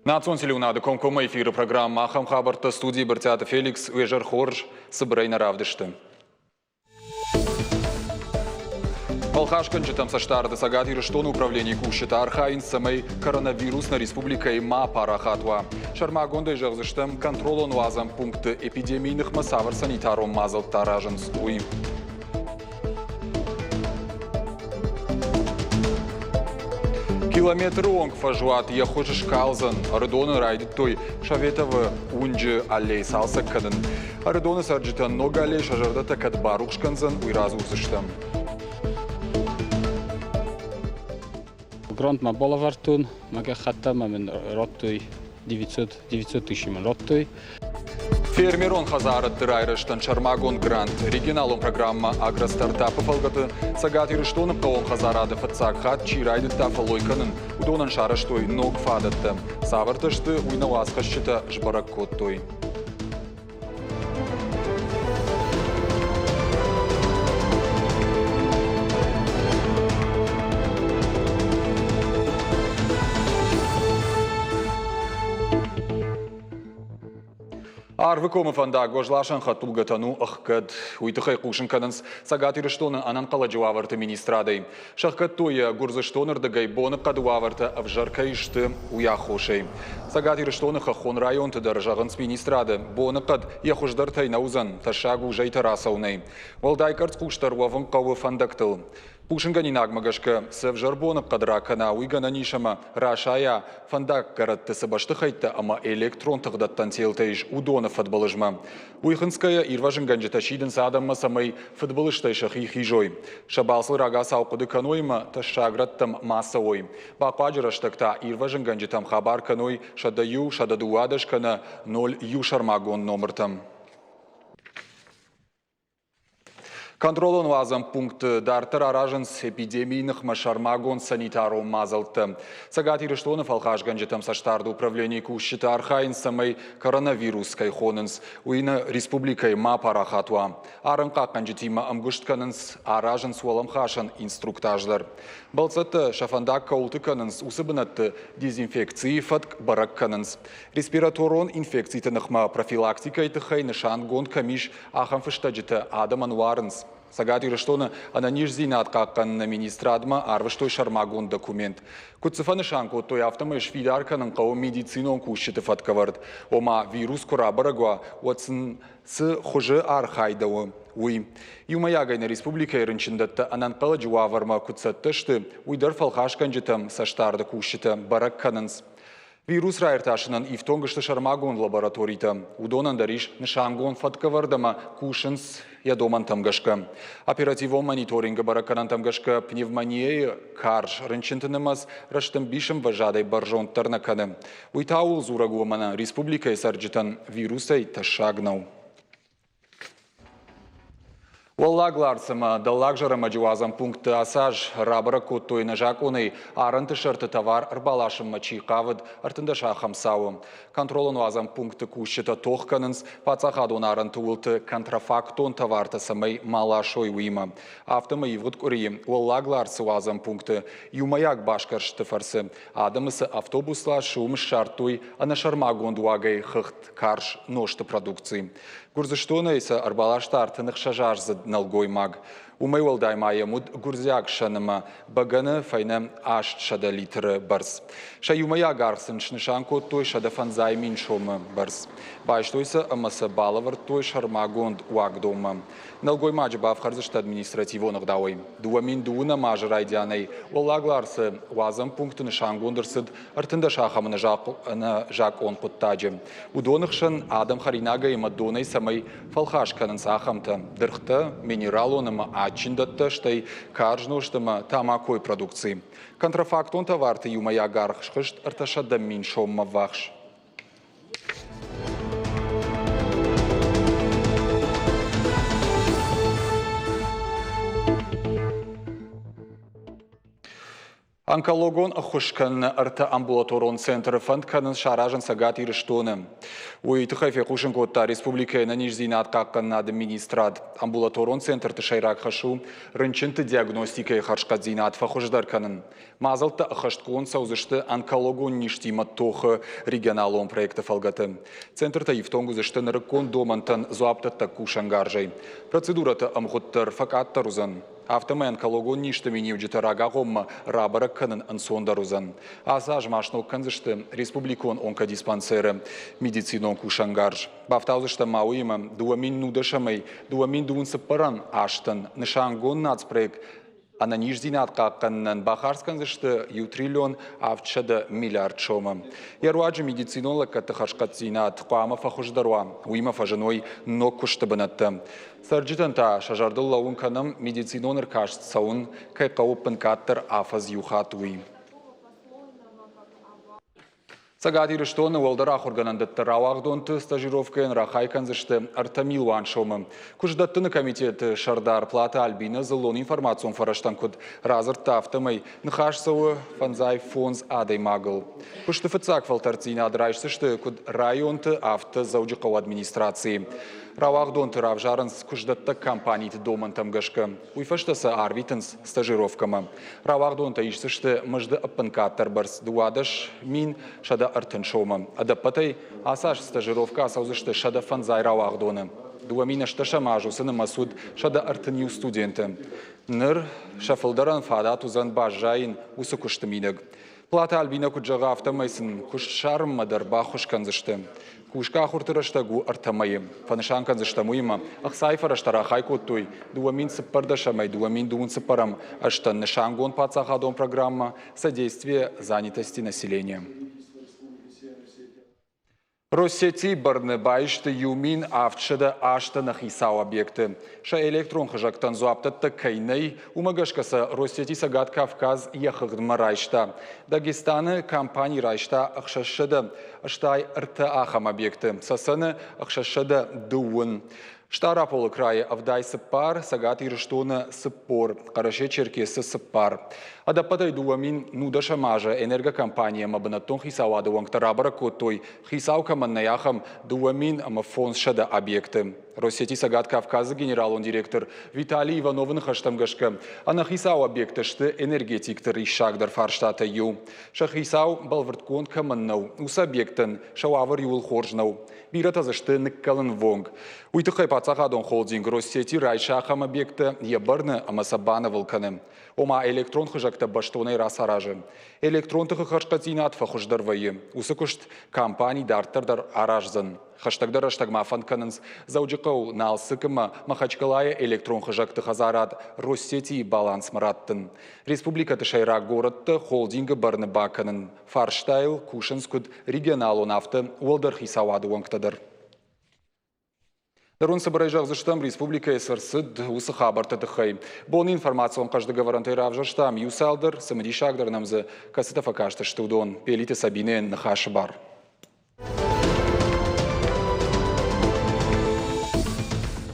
Национ телеуынады комкоммӕ эфиры программӕ ахӕм хабӕрттӕ студийы Брытъиаты Феликс уе зӕр хорз цыбырӕй нӕ равдысты. Фӕлхасгӕнджытӕм цӕстдарды Цӕгат Ирыстоны управленийы кусджытӕ архайынц, цӕмӕй коронавирус нӕ республикӕйы ма апарахат уа. Сӕрмагондӕй зӕгъдзыстӕм, контролон уадзӕн пунктты эпидемийы ныхмӕ цавӕр санитарон мадзӕлттӕ аразынц, уый. Километры онг фӕзуат йӕ хуыз скалдзӕн. Ӕрыдоны райдыдтой Советовы уынджы аллей цалцӕг кӕнын. Ӕрыдоны цӕрджытӕн ног аллей сӕ зӕрдӕтӕ кӕд барухс кӕндзӕн, уый радзурдзыстӕм. Грант ма балӕвӕрдтон, мӕ гӕххӕттӕ ма мын радтой 900, 900 тысячи мын радтой. Фермерон хӕдзарадты райрӕзтӕн сӕрмагонд грант регионалон программӕ «Агростартап»-ы фӕлгӕты Цӕгат Ирыстоны хъӕууон хӕдзарады фыццаг хатт чи райдыдта фӕллой кӕнын, уыдонӕн сарӕзтой ног фадӕттӕ. Цавӕртӕ сты, уый нӕ уацхӕсджытӕ сбӕрӕг кодтой. Арвыкомы фӕндаг уӕзласӕн хӕдтулгӕтӕн у ӕхгӕд. Уый тыххӕй хъусын кӕнынц Цӕгат Ирыстоны ӕнӕнхъӕлӕджы уавӕрты министрадӕй. Сӕхгӕдтой йӕ Гуырдзыстоны рдыгӕй боныхъӕды уавӕртӕ ӕвзӕр кӕй сты, уый аххосӕй. Цӕгат Ирыстоны хӕххон районты дӕр зӕгъынц министрады, боныхъӕд йӕ хуыздӕртӕй нӕ уыдзӕн, тӕссаг у зӕйтӕ рацӕуынӕй. Уӕлдай къӕрцхъусдӕр уӕвын хъӕуы фӕндӕгтыл. Хъусынгӕнинагмӕ гӕсгӕ, цы ӕвзӕр боныхъӕд ракӕна, уый гӕнӕн ис ӕмӕ расайа фӕндаггӕрӕтты цы бӕстыхӕйттӕ ӕмӕ электрон тыхдӕттӕн телтӕ ис, уыдоны фыдбылызмӕ. Уый хынцгӕйӕ ирвӕзынгӕнджытӕ сидынц адӕммӕ, цӕмӕй фыдбылызтӕй сӕхи хизой. Сӕ балцыл рагацау хъуыды кӕной ӕмӕ тӕссаг рӕттӕм ма цӕуой. Бахъуаджы рӕстӕг та ирвӕзынгӕнджытӕм хабар кӕной 101, 112 кӕнӕ 01 сӕрмагонд номыртӕм. Контролон уадзӕн пунктты дарддӕр аразынц эпидемийы ныхмӕ сӕрмагонд санитарон мадзӕлттӕ. Цӕгат Ирыстоны фӕлхасгӕнджытӕм цӕстдарды управленийы кусджытӕ архайынц, цӕмӕй коронавирус кӕй хонынц, уый нӕ республикӕйы ма парахат уа. Арӕнхъахъхъӕнджытимӕ ӕмгуыст кӕнынц, аразынц уӕлӕмхасӕн инструктаж дӕр. Бӕлццӕттӕ сӕ фӕндаг кӕуылты кӕнынц, уыцы бынӕтты дезинфекцийы фӕтк бӕрӕг кӕнынц. Респираторон инфекциты ныхмӕ профилактикӕйы тыххӕй нысангонд кӕм ис, ахӕм фыстӕджытӕ адӕмӕн уарынц. Цӕгат Ирыстоны ӕнӕниздзинад хъахъхъӕныны министрадмӕ арвыстой сӕрмагонд документ. Куыд дзы фӕнысан кодтой, афтӕмӕй сфидар кӕнын хъӕуы медицинон кусджыты фӕткӕвӕрд. Ома, вирус куы рабӕрӕг уа, уӕд сын цы хуызы архайдӕуы, уый. Иумӕйагӕй нӕ республикӕйы рынчындӕттӕ ӕнӕнхъӕлӕджы уавӕрмӕ куыд цӕттӕ сты, уый дӕр фӕлхасгӕнджытӕм цӕстдарды кусджытӕ бӕрӕг кӕнынц. Вирус раиртасынӕн ифтонг сты сӕрмагонд лабораторитӕ. Уыдонӕн дӕр ис нысангонд фӕткӕвӕрд ӕмӕ кусынц йӕ домӕнтӕм гӕсгӕ. Оперативон мониторингы бӕрӕггӕнӕнтӕм гӕсгӕ пневмонияйы карз рынчынты нымӕц рӕстӕмбис ӕмвӕзадӕй бӕрзонддӕр нӕ кӕны. Уый та ууыл дзурӕг у, ӕмӕ республикӕйы цӕрджытӕн вирусӕй тӕссаг нӕу. Уӕллаг Ларс ӕмӕ Дӕллаг Зӕрӕмӕджы уадзӕн пунктты ацы аз рабӕрӕг кодтой нӕзакъонӕй арӕнты сӕрты товар ӕрбаласынмӕ чи хъавыд, 13 ахӕм цауы. Контролон уадзӕн пункты кусджытӕ тох кӕнынц паддзахадон арӕнты уылты контрафактон товартӕ цӕмӕй ма ласой, уыимӕ. Афтӕмӕй ивгъуыд къуырийы Уӕллаг Ларсы уадзӕн пункты иумӕйаг басгӕрсты фӕрцы адӕмы цы автобус ласы, уым ссардтой ӕнӕсӕрмагонд уагӕй хыгъд карз нозты продукци. Гуырдзыстонӕй сӕ ӕрбаласта 36-аздзыд нӕлгоймаг. Уымӕй уӕлдай ма йӕм уыд гуырдзиаг сӕнымӕ бӕгӕны фӕйнӕ 800 литры бӕрц. Сӕ иумӕйаг аргъ сын снысан кодтой 150 000 сомы бӕрц. Байстой сӕ ӕмӕ сӕ балӕвӕрдтой сӕрмагонд уагдонмӕ. Нӕлгоймаджы бафхӕрдзысты административон ӕгъдауӕй. 2012 азы райдианӕй Уӕллаг Ларсы уадзӕн пункты нысангонд ӕрцыд 13 ахӕм ӕнӕзакъон хъуыддаджы. Уыдоны хсӕн адӕм хӕринагӕй ӕмӕ донӕй цӕмӕй фӕлхас кӕнынц, ахӕмтӕ: дыргътӕ, минералон ӕмӕ адджын дӕттӕ, стӕй карз нозт ӕмӕ тамакойы продукци. Контрафактон товарты иумӕйаг аргъ схызт 300 000 соммӕ ввахс. Онкологон ӕххуыс кӕныны ӕртӕ амбулаторон центры фӕнд кӕнынц саразын Цӕгат Ирыстоны. Уый тыххӕй фехъусын кодта республикӕйы ӕнӕниздзинад хъахъхъӕнынады министрад. Амбулаторон центрты сӕйраг хӕс у рынчынты диагностикӕйы хӕрзхъӕддзинад фӕхуыздӕр кӕнын. Мадзӕлттӕ ӕххӕстгонд цӕудзысты онкологон низтимӕ тохы регионалон проекты фӕлгӕты. Центртӕ ифтонг уыдзысты нырыккон домӕнтӕн дзуапдӕттӕг кусӕнгарзӕй. Процедурӕты ӕмгъуыд дӕр фӕкъаддӕр уыдзӕн. Афтӕмӕй онкологон низты миниуджытӕ рагагъоммӕ рабӕрӕг кӕнын ӕнцондӕр уыдзӕн. Ацы аз ма сног кӕндзысты республикон онкодиспансеры медицинон кусӕнгарз. Бафтаудзыстӕм ма уыимӕ 2010-ӕй 2024 азтӕн нысангонд нацпроект ӕнӕниздзинад хъахъхъӕнынӕн бахардз кӕндзысты 1 триллион 700 миллиард сомы. Йӕ руаджы медицинон лӕггӕдты хӕрзхъӕддзинад хъуамӕ фӕхуыздӕр уа, уыимӕ фӕзыной ног куысты бынӕттӕ. Цӕрджытӕн та сӕ зӕрдыл лӕууын кӕнӕм, медицинон ӕркаст цӕуын кӕй хъӕуы ӕппынкъаддӕр афӕдз иу хатт, уый. Цӕгат Ирыстоны уӕлдӕр ахуыргӕнӕндӕтты рауагъдонты стажировкӕйӕн рахай кӕндзысты 3 милуан сомы. Куыстдӕттыны комитеты сӕрдар Платы Альбина дзыллон информацион фӕрӕзтӕн куыд радзырдта, афтӕмӕй ныхас цӕуы 55 адӕймагыл. Куысты фыццаг фӕлтӕрддзинад райсдзысты куыд районты, афтӕ Дзӕуджыхъӕуы администрацийы. Рауагъдонты равзарынц куыстдӕттӕг компаниты домӕнтӕм гӕсгӕ. Уый фӕстӕ сӕ арвитынц стажировкӕмӕ. Рауагъдонтӕ исдзысты мызды ӕппынкъаддӕр бӕрц 12 130 сомы. Ӕдӕппӕтӕй ацы аз стажировкӕ ацӕудзысты 150 рауагъдоны. 2008 аз уыцы нымӕц уыд 131 студенты. Ныр сӕ фылдӕрӕн фадат уыдзӕн баззайын уыцы куысты мидӕг. Платы Альбинӕ куыд зӕгъы, афтӕмӕй сын куыст ссарынмӕ дӕр баххуыс кӕндзысты. Кусгӕ ахуырты рӕстӕг у ӕртӕ мӕйы. Фӕнысан кӕндзыстӕм уыимӕ, ӕхцайы фӕрӕзтӕ рахай кодтой 2014-ӕмӕ 2024 ӕзтӕн нысангонд паддзахадон программӕ «Содействие занятости населения». Россети бӕрны баисты 1700 ӕнӕхицау объекты. Сӕ электрон хызӕгтӕн дзуапдӕттӕг кӕй нӕй, уымӕ гӕсгӕ сӕ Россети Цӕгат Кавказ йӕ хыгъдмӕ райста. Дагестаны компани райста 663 ахӕм объекты, Цӕцӕны 630. Стъараполы крайы 74, Цӕгат Ирыстоны 40, Хъӕрӕсе-Черкесы цыппар. Ӕдӕппӕтӕй 2010 азы энергокомпани ӕмӕ бынӕттон хицауады уӕнгтӕ рабӕрӕг кодтой, хицау кӕмӕн нӕй, ахӕм 2500 объекты. Россети Цӕгат Кавказы генералон директор Виталий Ивановы ныхӕстӕм гӕсгӕ, ӕнӕхицау объекттӕ сты энергетикты риссагдӕр фарстатӕй иу. Сӕ хицау бӕлвырдгонд кӕмӕн нӕу, уыцы объекттӕн сӕ уавӕр иууыл хорз нӕу. Бирӕтӕ дзы сты ныккӕлынвонг. Уый тыххӕй паддзахадон холдинг Россети райсы ахӕм объекттӕ йӕ бӕрны ӕмӕ сӕ банывыл кӕны. Ома электрон хызӕгтӕ бӕстонӕй рацаразы. Электрон тыхы хӕрзхъӕддзинад фӕхуыздӕр вӕййы. Уыцы куыст компани дарддӕр дӕр араздзӕн. Хӕстӕгдӕр рӕстӕг ма фӕнд кӕнынц Дзӕуджыхъӕу, Налцык ӕмӕ Махачкалайы электрон хызӕгты хӕдзарад Россети-йы балансмӕ раттын. Республикӕты сӕйраг горӕтты холдингы бӕрны бакӕнын фарстайыл кусынц куыд регионалон, афтӕ уӕлдӕр хицауады уӕнгтӕ дӕр. Ныр уын цыбырӕй зӕгъдзыстӕм, республикӕйы цы рцыд, уыцы хабӕртты тыххӕй. Боны информацион хъӕздыг ӕвӕрӕнтӕй равзӕрстам иу цалдӕр, цымыдисагдӕр нӕм дзы кӕцытӕ фӕкастысты, уыдон. Пелиты Сабинӕйӕн ныхасы бар.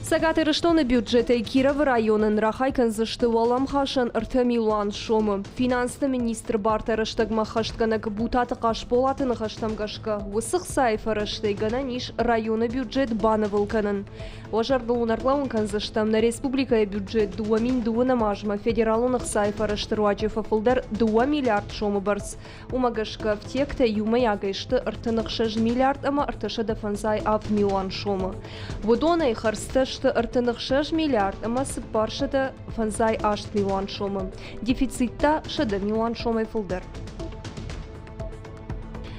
Цӕгат Ирыстоны бюджетӕй Кировы районӕн рахай кӕндзысты уӕлӕмхасӕн 3 милуан сомы. Финансты министры бартӕ рӕстӕгмӕ ӕххӕстгӕнӕг Бутаты Хъасболаты ныхӕстӕм гӕсгӕ, уыцы хцайы фӕрӕзтӕй гӕнӕн ис районы бюджет банывыл кӕнын. Уӕ зӕрдыл уын ӕрлӕууын кӕндзыстӕм, нӕ республикӕйы бюджет 2012 азмӕ федералон ӕхцайы фӕрӕзты руаджы фӕфылдӕр 2 миллиард сомы бӕрц. Уымӕ гӕсгӕ ӕфтиӕгтӕ иумӕйагӕй сты 36 миллиард ӕмӕ 357 милуан сомы. Уыдонӕй хӕрдзтӕ сты 36 миллиард ӕмӕ 458 милуан сомы. Дефицит та 100 милуан сомӕй фылдӕр.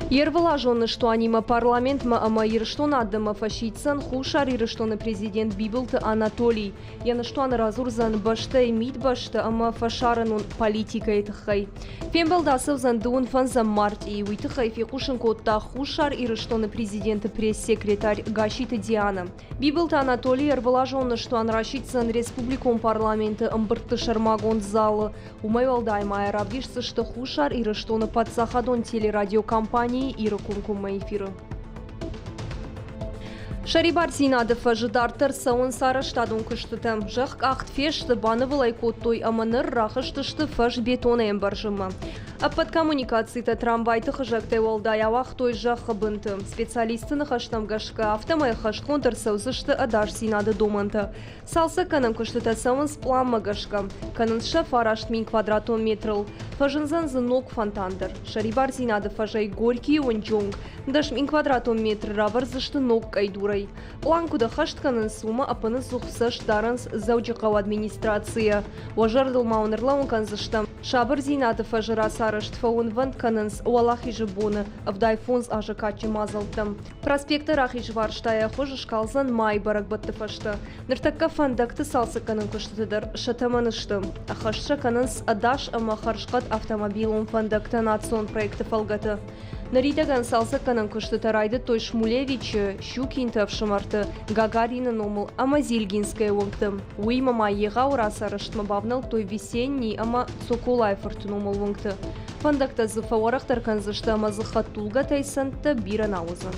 Йе рвылазон ныстуанимӕ парламентмӕ ӕмӕ Ирыстоны адӕммӕ фӕсиддзӕн Хуссар Ирыстоны президент Бибылты Анатолий. Йӕ ныстуаны радзурдзӕн бӕстӕйы мидбӕстӕ ӕмӕ фӕсарӕнон политикӕйы тыххӕй. Фембӕлд ацӕудзӕн дыууын фӕндзӕм мартъийы. Уый тыххӕй фехъусын кодта Хуссар Ирыстоны президенты пресс-секретарь Гасситы Диана. Бибылты Анатолий ӕрвылазон ныстуан расиддзӕн республикон парламенты ӕмбырдты сӕрмагонд залы. Уымӕй уӕлдай ма йӕ равдисдзысты Хуссар Ирыстоны паддзахадон телерадиокомпанийы Иры комкоммӕ эфиры. Сӕрибардзинады фӕзы дарддӕр цӕуынц арӕзтадон куыстытӕ. Зӕхх къахт фесты, банывыл ӕй кодтой ӕмӕ ныр рахызтысты фӕз бетонӕй ӕмбӕрзынмӕ. Ӕппӕт коммуникацитӕ трамвайты хызӕгтӕй уӕлдай ауагътой зӕххы бынты. Специалистты ныхӕстӕм гӕсгӕ, афтӕмӕй ӕххӕстгонд ӕрцӕудзысты ӕдасдзинады домӕнтӕ. Цалцӕггӕнӕн куыстытӕ цӕуынц пъланмӕ гӕсгӕ. Кӕнынц сӕ 9000 квадратон метрыл. Фӕзындзӕн дзы ног фонтан дӕр. Сӕрибардзинады фӕзӕй Горькийы уынджы онг 10 000 квадратон метры равӕрдзысты ног къӕйдурӕй. Пълан куыд ӕххӕст кӕнынц, уымӕ ӕппынӕдзух цӕст дарынц Дзӕуджыхъӕуы администрацийӕ. Уӕ зӕрдыл ма уын ӕрлӕууын кӕндзыстӕм, Сабырдзинады фӕзы рацарӕзт фӕуынвӕнд кӕнынц Уӕлахизы боны 75 азы кадджын мадзӕлттӕм. Проспекты рахизварс та йӕ хуыз скалдзӕн майы бӕрӕгбӕтты фӕстӕ. Ныртӕккӕ фӕндӕгты цалцӕггӕнӕн куыстыты дӕр сӕ тӕмӕны сты. Ӕххӕст сӕ кӕнынц ӕдас ӕмӕ хӕрзхъӕд автомобилон фӕндӕгтӕ национ проекты фӕлгӕты. Ныридӕгӕн цалцӕггӕнӕн куыстытӕ райдыдтой Шмулевичы, Щукинты ӕфсымӕрты, Гагарины номыл ӕмӕ Зильгинскӕйы уынгты. Уыимӕ ма егъау рацарӕзтмӕ бавнӕлдтой Весенний ӕмӕ Цоколайы фырты номыл уынгты. Фӕндӕгтӕ дзы фӕуӕрӕхдӕр кӕндзысты ӕмӕ дзы хӕдтулгӕтӕй цӕндтӕ бирӕ нал уыдзӕн.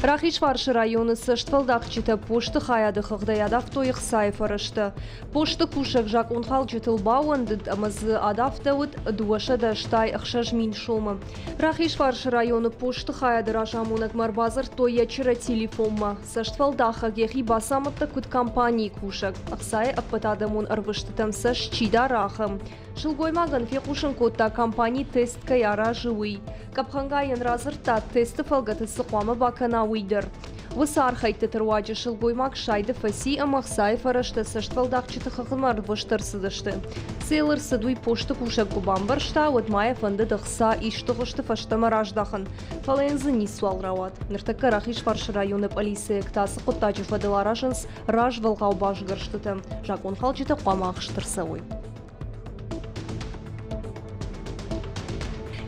Рахизфарсы районы цӕстфӕлдахджытӕ посты хайады хыгъдӕй адавтой ӕхцайы фӕрӕзтӕ. Посты кусӕг закъонхалджытыл баууӕндыд ӕмӕ дзы адавтӕуыд 286 000 сомы. Рахизфарсы районы посты хайады разамонӕгмӕ ӕрбадзырдтой йӕ чырӕ телефонмӕ. Цӕстфӕлдахӕг йӕхи бацамыдта куыд компанийы кусӕг. Ӕхцайы ӕппӕтадӕмон ӕрвыстытӕм цӕст чи дары, ахӕм. Сылгоймагӕн фехъусын кодта, компани тест кӕй аразы, уый. Къӕпхӕнгай йын радзырдта, тесты фӕлгӕты цы хъуамӕ бакӕна, уый дӕр. Уыцы архӕйдтыты руаджы сылгоймаг сайды фӕци ӕмӕ ӕхцайы фӕрӕзтӕ цӕстфӕлдахджыты хыгъдмӕ ӕрвыст ӕрцыдысты. Цы йыл ӕрцыд, уый посты кусӕг куы бамбӕрста, уӕд ма йӕ фӕндыд ӕхца исты хуызты фӕстӕмӕ раздахын, фӕлӕ йын дзы ницуал рауад. Ныртӕккӕ Рахизфарсы районы пъӕлицӕйӕгтӕ ацы хъуыддаджы фӕдыл аразынц развӕлгъау басгӕрстытӕ. Закъонхалджытӕ хъуамӕ ахст ӕрцӕуой.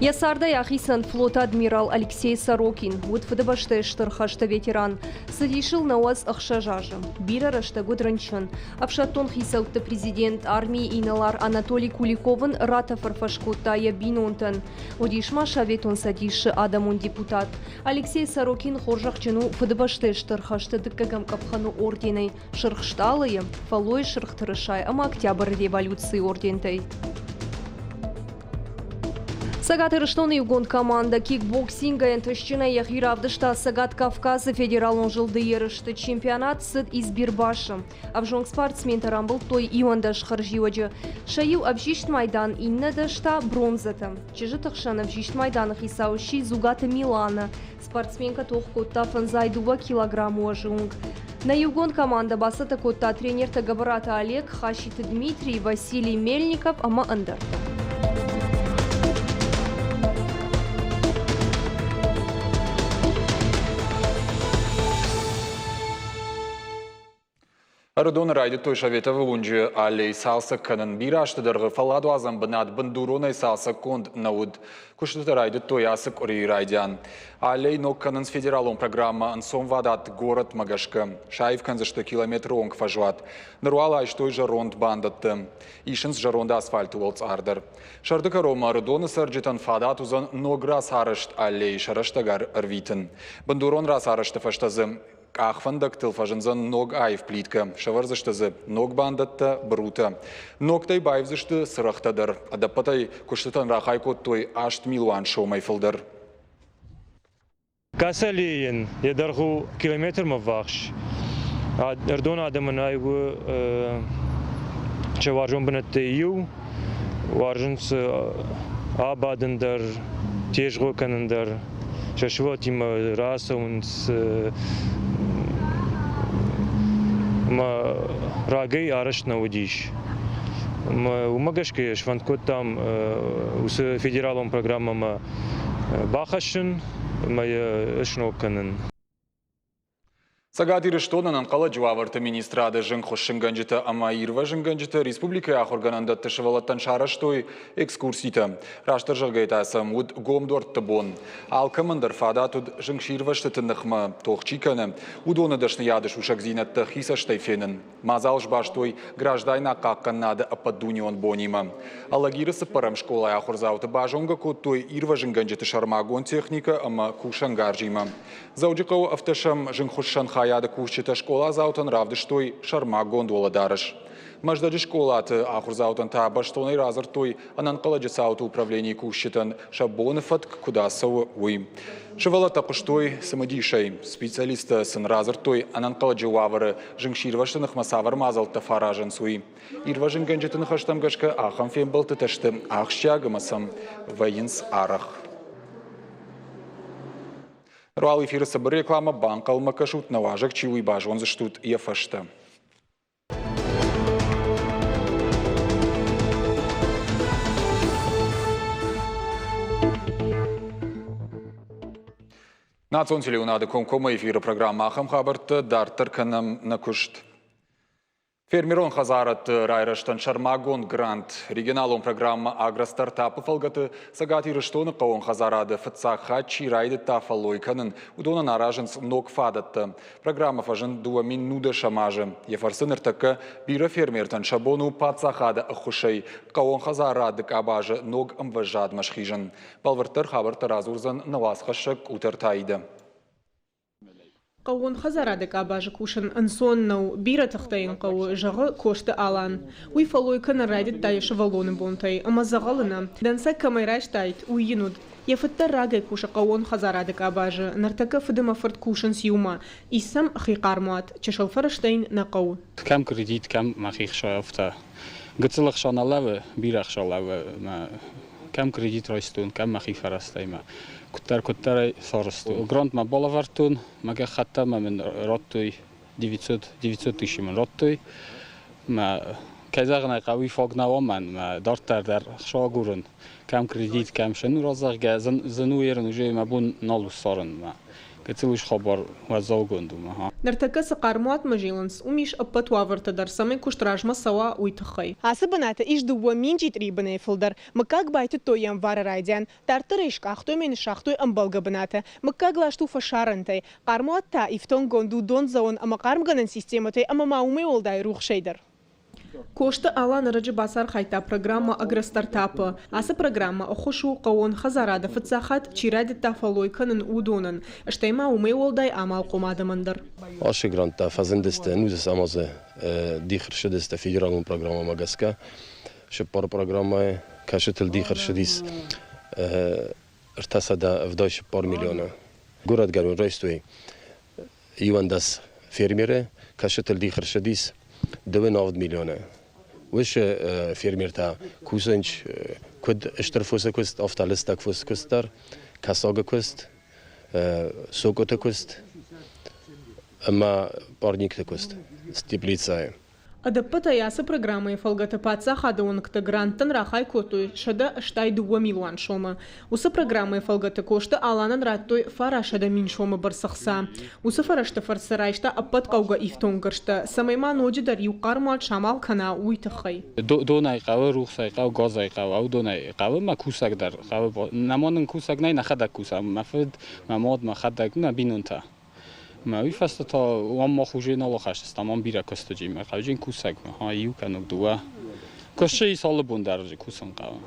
Йӕ цардӕй ахицӕн флоты адмирал Алексей Сорокин. Уыд Фыдыбӕстӕйы Стыр хӕсты ветеран. Цыдис ыл 96 азы. Бирӕ рӕстӕг уыд рынчын. Ӕфсӕддон хицӕутты президент, армийы инӕлар Анатолий Куликов ын ратӕфӕрфӕс кодта йӕ бинонтӕн. Уыдис ма Советон Цӕдисы адӕмон депутат. Алексей Сорокин хорзӕхджын у Фыдыбӕстӕйы Стыр хӕсты дыккӕгӕм къӕпхӕны орденӕй. Сырх Стъалыйы, Фӕллойы Сырх Тырысайы ӕмӕ Октябры революцийы ордентӕй. Цӕгат Ирыстоны иугонд командӕ кикбоксингӕй ӕнтыстджынӕй йӕхи равдыста Цӕгат Кавказы федералон зылды ерысты. Чемпионат цыд Избербашы. Ӕвзонг спортсментӕ рамбылдтой 11 хӕрзиуӕджы. Сӕ иу ӕвзист майдан, иннӕ дӕс та бронзӕтӕ. Чызджыты хсӕн ӕвзист майданы хицау сси Дзугаты Милана. Спортсменкӕ тох кодта 52 килограмм уӕзы онг. Нӕ иугонд командӕ бацӕттӕ кодта тренертӕ Гӕбӕраты Олег, Хаситы Дмитрий, Василий Мельников ӕмӕ ӕндӕртӕ. Ӕрыдоны райдыдтой Советовы уынджы аллей цалцӕг кӕнын. Бирӕ азты дӕргъы фӕлладуадзӕн бынат бындуронӕй цалцӕггонд нӕ уыд. Куыстытӕ райдыдтой ацы къуырийы райдиан. Аллей ног кӕнынц федералон программӕ ӕнцонвадат горӕтмӕ гӕсгӕ. Саив кӕндзысты километры онг фӕзуат. Ныр уал айстой зӕронд бандӕттӕ. Исынц зӕронд асфальты уӕлцъар дӕр. Сӕрды кӕронмӕ Ӕрыдоны цӕрджытӕн фадат уыдзӕн ног рацарӕзт аллейы сӕ рӕстӕг ӕрвитын. Бындурон рацарӕзты фӕстӕ дзы Къахвӕндӕгтыл фӕзындзӕн ног аив плиткӕ, сӕвӕрдзысты дзы ног бандӕттӕ, бырутӕ. Ногтӕй баивдзысты цырӕгътӕ дӕр. Ӕдӕппӕтӕй куыстытӕн рахай кодтой 8 милуан сомӕй фылдӕр. Касалейӕн йӕ дӕргъ у километрмӕ ввахс. Ӕрдон адӕмӕн ай у сӕ уарзон бынӕттӕй иу. Уарзынц абадын дӕр, тезгъо кӕнын дӕр. Сӕ сывӕллӕттимӕ рацӕуынц ӕмӕ рагӕй арӕзт нӕ уыдис. Ӕмӕ уымӕ гӕсгӕ сфӕнд кодтам уыцы федералон программӕмӕ бахӕссын ӕмӕ йӕ сног кӕнын. Цӕгат Ирыстоны ӕнӕнхъӕлӕджы уавӕрты министрады зынгхуыссынгӕнджытӕ ӕмӕ ирвӕзынгӕнджытӕ республикӕйы ахуыргӕнӕндӕтты сывӕллӕттӕн сарӕзтой экскурситӕ. Растдӕр зӕгъгӕйӕ та сӕм уыд гом дуӕртты бон. Алкӕмӕн дӕр фадат уыд зынгсирвӕзтыты ныхмӕ тох чи кӕны, уыдоны дӕсныйады сусӕгдзинӕдтӕ хи цӕстӕй фенын. Мадзал сбастой граждайнаг хъахъхъӕнынады ӕппӕтдунеон бонимӕ. Алагиры цыппӕрӕм скъолайы ахуырдзауты базонгӕ кодтой ирвӕзынгӕнджыты сӕрмагонд техникӕ ӕмӕ кусӕнгарзимӕ. Дзӕуджыхъӕуы ӕвдӕсӕм зынгхуыссӕн хайады кусджытӕ скъоладзаутӕн равдыстой сӕрмагонд уӕлӕдарӕс. Мӕздӕджы скъолаты ахуырдзаутӕн та бӕстонӕй радзырдтой ӕнӕнхъӕлӕджы цауты управленийы кусджытӕн сӕ боны фӕтк куыд ацӕуы, уый. Сывӕллӕттӕ хъуыстой цымыдисӕй. Специалисттӕ сын радзырдтой, ӕнӕнхъӕлӕджы уавӕры зынгсирвӕзты ныхмӕ цавӕр мадзӕлттӕ фӕаразынц, уый. Ирвӕзынгӕнджыты ныхӕстӕм гӕсгӕ ахӕм фембӕлдтытӕ сты ахсджиаг ӕмӕ сӕм вӕййынц арӕх. Руал эфиры цыбыр рекламӕ банхъӕлмӕ кӕсут, нӕ уазӕг чи уый базондзыстут йӕ фӕстӕ. Национ телеуынады комкоммӕ эфиры программӕ ахӕм хабӕрттӕ дарддӕр кӕнӕм нӕ куыст. Фермерон хӕдзарадты райрӕзтӕн сӕрмагонд грант регионалон программӕ «Агростартап»-ы фӕлгӕты Цӕгат Ирыстоны хъӕууон хӕдзарады фыццаг хатт чи райдыдта фӕллой кӕнын, уыдонӕн аразынц ног фадӕттӕ. Программӕ фӕзынд 2010 азы. Йӕ фӕрцы ныртӕккӕ бирӕ фермертӕн сӕ бон у паддзахады ӕххуысӕй хъӕууон хӕдзарады къабазы ног ӕмвӕзадмӕ схизын. Бӕлвырддӕр хабӕрттӕ радзурдзӕн нӕ уацхӕссӕг Къутӕрты Аидӕ. Хъӕууон хӕдзарады къабазы кусын ӕнцон нӕу, бирӕ тыхтӕ йын хъӕуы, зӕгъы Косты Алан. Уый фӕллой кӕнын райдыдта йӕ сывӕллоны бонтӕй ӕмӕ дзӕгъӕлы нӕ. Дӕнцӕг кӕмӕй райстаид, уый йын уыд. Йӕ фыд дӕр рагӕй кусы хъӕууон хӕдзарады къабазы, ныртӕккӕ фыд ӕмӕ фырт кусынц иумӕ. Ис сӕм хи хъӕрмуат, чысыл фӕрӕзтӕ йын нӕ хъӕуы. Кӕм кредит, кӕм мӕхи хсӕвтӕ. Гыццыл ӕхца нӕ лӕууы, бирӕ ӕхца лӕууы. Кӕм кредит райстон, кӕм мӕхи фӕрӕзтӕй мӕ куыддӕр-куыддӕрӕй сарӕзтон. Грантмӕ балӕвӕрдтон, мӕ гӕххӕттӕ мӕ мын радтой 900, 900 тысячи мын радтой. Мӕ кӕй зӕгъын ӕй хъӕуы, фаг нӕ уа мӕн, мӕ дарддӕр дӕр ӕхца агурын. Кӕм кредит, кӕм сӕ ну разӕгъгӕ, зын у ерын, уже мӕ бон нал у ссарын. Мӕ гыццыл ис хабар уӕззаугонд у. Ныртӕккӕ цы хъӕрмуатмӕ зилынц, уым ис ӕппӕт уавӕртӕ дӕр, цӕмӕй куыст размӕ цӕуа, уый тыххӕй. Ацы бынаты ис 2000 джитърийы бынӕй фылдӕр. Мыггаг байтыдтой январы райдиан, дарддӕр ӕй скъахтой ӕмӕ йын ныссагътой ӕмбӕлгӕ бынаты. Мыггаг ласт у фӕсарӕнтӕй. Хъӕрмуат та ифтонггонд у дондзӕуӕн ӕмӕ хъармгӕнӕн системӕтӕй ӕмӕ ма уымӕй уӕлдай рухсӕй дӕр. Косты Алан ӕрӕджы бацархайдта программӕ «Агростартап»-ы. Ацы программӕ ӕххуыс у хъӕууон хӕдзарады фыццаг хатт чи райдыдта фӕллой кӕнын, уыдонӕн, стӕй ма уымӕй уӕлдай амалхъом адӕмӕн дӕр. Ацы гранттӕ фӕзындысты ӕнусы ӕмӕ дзы дих ӕрцыдысты федералон программӕмӕ гӕсгӕ. Цыппар программӕйы кӕцытыл дих ӕрцыдис 374 миллионы. Горӕтгӕрон райстой 11 фермеры, кӕцытыл дих ӕрцыдис 27 миллионы. Уыцы фермертӕ кусынц куыд стыр фосы куыст, афтӕ лыстӕг фосы куыст дӕр, кӕсагы куыст, сокоты куыст ӕмӕ парникты куыст теплицӕйы. Ӕдӕппӕтӕй ацы программӕйы фӕлгӕты паддзахады уӕнгтӕ гранттӕн рахай кодтой 162 милуан сомы. Уыцы программӕйы фӕлгӕты Косты Аланӕн радтой 900 000 сомы бӕрц ӕхца. Уыцы фӕрӕзты фӕрцы райста ӕппӕт хъӕугӕ ифтонггӕрзтӕ, цӕмӕй ма ноджыдӕр иу хъӕрмуат самал кӕна, уый тыххӕй. Донӕй хъӕуы, рухсӕй хъӕуы, газӕй хъӕуы, уыдонӕй хъӕуы мӕ кусӕг дӕр хъӕуы. Нӕма нын кусӕг нӕй, нӕхӕдӕг кусӕм. Мӕ фыд, мӕ мад, мӕхӕдӕг, нӕ бинонтӕ. Мӕ уый фӕстӕ та уым мах уже нал ахӕсдзыстӕм, ам бирӕ куыстыджимӕ, хъауджын кусӕгмӕ, иу кӕнӕ дыууӕ. Куысты ис алы бон дӕр кусын хъӕуы.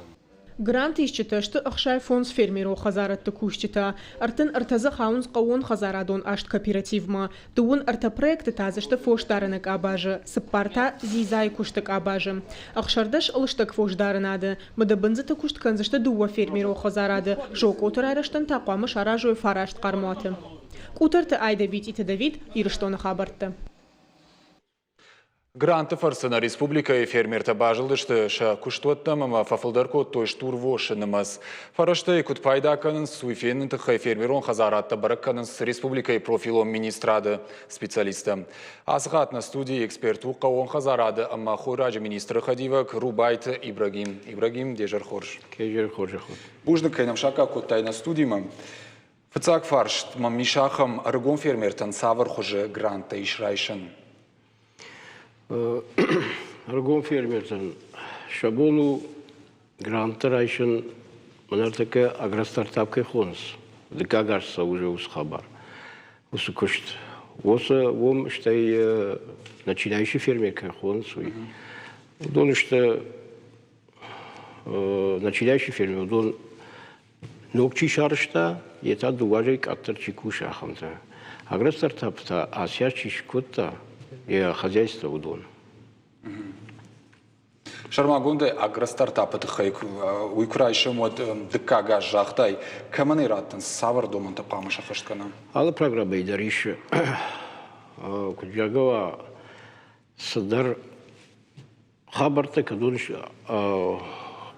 Грант исджытӕ сты 65 фермерон хӕдзарадты кусджытӕ, 33 дзы хауынц хъӕууонхӕдзарадон аст кооперативмӕ, 33 проекты та дзы сты фосдарыны къабазы, цыппар та дзидзайы куысты къабазы. 16 лыстӕг фосдарынады, мыдыбындзыты куыст кӕндзысты дыууӕ фермерон хӕдзарады, зокъоты райрӕзтӕн та хъуамӕ саразой фараст хъӕрмуаты. Къутӕрты Айдӕ Битъиты Давид, Ирыстоны хабӕрттӕ. Гранты фӕрцы нӕ республикӕйы фермертӕ базылдысты сӕ куыстуӕттӕм ӕмӕ фӕфылдӕр кодтой стурвосы нымӕц. Фӕрӕзтӕй куыд пайда кӕнынц, уый феныны тыххӕй фермерон хӕдзарадтӕ бӕрӕг кӕнынц республикӕйы профилон министрады специалисттӕ. Ацы хатт нӕ студийы эксперт у хъӕууон хӕдзарады ӕмӕ хойраджы министры хӕдивӕг Рубайты Ибрагим. Ибрагим, де зӕр хорз. Кезер хорз. Бузныг, кӕй нӕм саккаг кодтай нӕ студимӕ. Фыццаг фарст мӕм ис ахӕм: ӕрыгон фермертӕн цавӕр хуызы гранттӕ ис райсӕн? Ӕрыгон фермертӕн сӕ бон у гранттӕ райсын, ныртӕккӕ агростартап кӕй хонынц, дыккаг аз цӕуы уыцы хабар, уыцы куыст. Уыцы уым стӕй начинающий фермер кӕй хонынц, уый. Уыдон сты начинающий фермер, уыдон Ног чи сарӕзта, йе та дыууӕ азӕй къаддӕр чи кусы, ахӕмтӕ. Агростартап та асиа чи скодта, йӕ хозяйство уыдон. Сӕрмагондӕй агростартапы тыххӕй уый куы райсӕм, уӕд дыккаг аз загътай, кӕмӕн ӕй раттынц, цавӕр домӕнтӕ хъуамӕ сӕххӕст кӕна? Алы программӕйы дӕр ис, куыд зӕгъгӕ уа, цыдӕр Хабӕрттӕ кӕд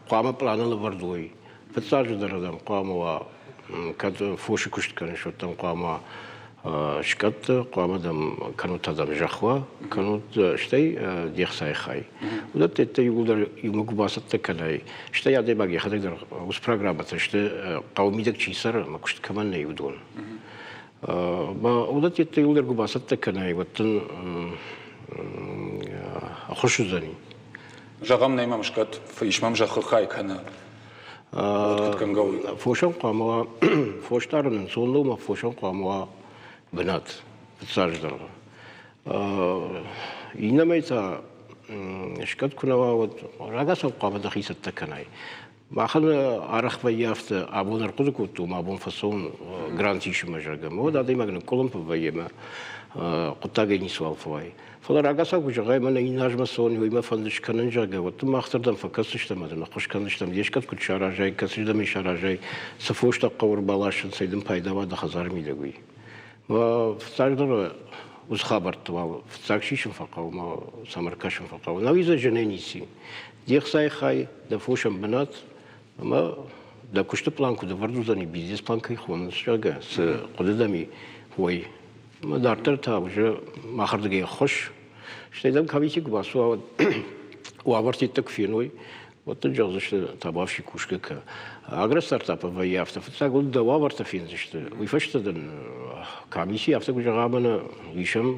хъуамӕ пъланы лӕвӕрд уой. Фыццаджыдӕр адӕм хъуамӕ уа, кӕд фосы куыст кӕныс, уӕд дӕм хъуамӕ скъӕтты, хъуамӕ дӕм кӕнут адӕм зӕхх уа, кӕнут стӕй де хцайы хай. Уыдӕттӕ иууылдӕр иумӕ куы бацӕттӕ кӕнай, стӕй адӕймаг йӕхӕдӕг дӕр уыцы программӕтӕ сты, хъӕуы мидӕг чи цӕры ӕмӕ куыст кӕмӕн нӕй, уыдон. Уыдӕттӕ иууылдӕр куы бацӕттӕ кӕнай, уӕд дын ӕххуыс уыдзӕни. Зӕгъӕм, нӕй мӕм скӕд, ис мӕм зӕххы хай кӕнӕ уӕд куыд кӕнгӕ уый? Фосӕн хъуамӕ уа, фос дарын ӕнцон нӕу, ӕмӕ фосӕн хъуамӕ уа бынат фыццаджыдӕр. Иннӕмӕй та, скӕд куы нӕ уа, уӕд рагацау хъуамӕ дӕхи цӕттӕ кӕнай. Махӕн арӕх вӕййы афтӕ, абон ӕрхъуыды кодтон, абон фӕцӕуын грант исынмӕ, зӕгъгӕ. Уӕд адӕймаг ныкъкъуылымпы вӕййы ӕмӕ хъуыддагӕй ницыуал фӕуайы. Фӕлӕ рагацау куы зӕгъай, мӕнӕ иннӕ азмӕ цӕуын, уый мӕ фӕнды скӕнын, зӕгъгӕ, уӕд дын мах дӕр дӕм фӕкӕсдзыстӕм ӕмӕ дын ӕххуыс кӕндзыстӕм, де скъӕт куыд саразай, кӕцырдӕм ӕй саразай, цы фос дӕ хъӕуы ӕрбаласын, цӕй дын пайда уа дӕ хӕдзары мидӕг, уый. Фыццагдӕр уыцы хабӕртты уал фыццаг сисын фӕхъӕуы ӕмӕ сӕм ӕркӕсын фӕхъӕуы. Науидзӕ зынӕй ницы. Де хцайы хай, дӕ фосӕн бынат ӕмӕ дӕ куысты пълан куыд ӕвӕрд уыдзӕни, бизнес-план кӕй хонынц, зӕгъгӕ, цы хъуыды дӕм и, уый. Ӕмӕ дарддӕр та уже махырдыгӕй ӕххуыс. Стӕй дӕм комисси куы бацуа, уӕд уавӕртӕ куы феной, уӕд дын зӕгъдзысты, табуафси кусгӕ кӕ. Агростартапы вӕййы афтӕ, фыццаг уын дӕ уавӕртӕ фендзысты, уый фӕстӕ дын комисси афтӕ куы зӕгъа, мӕнӕ исӕм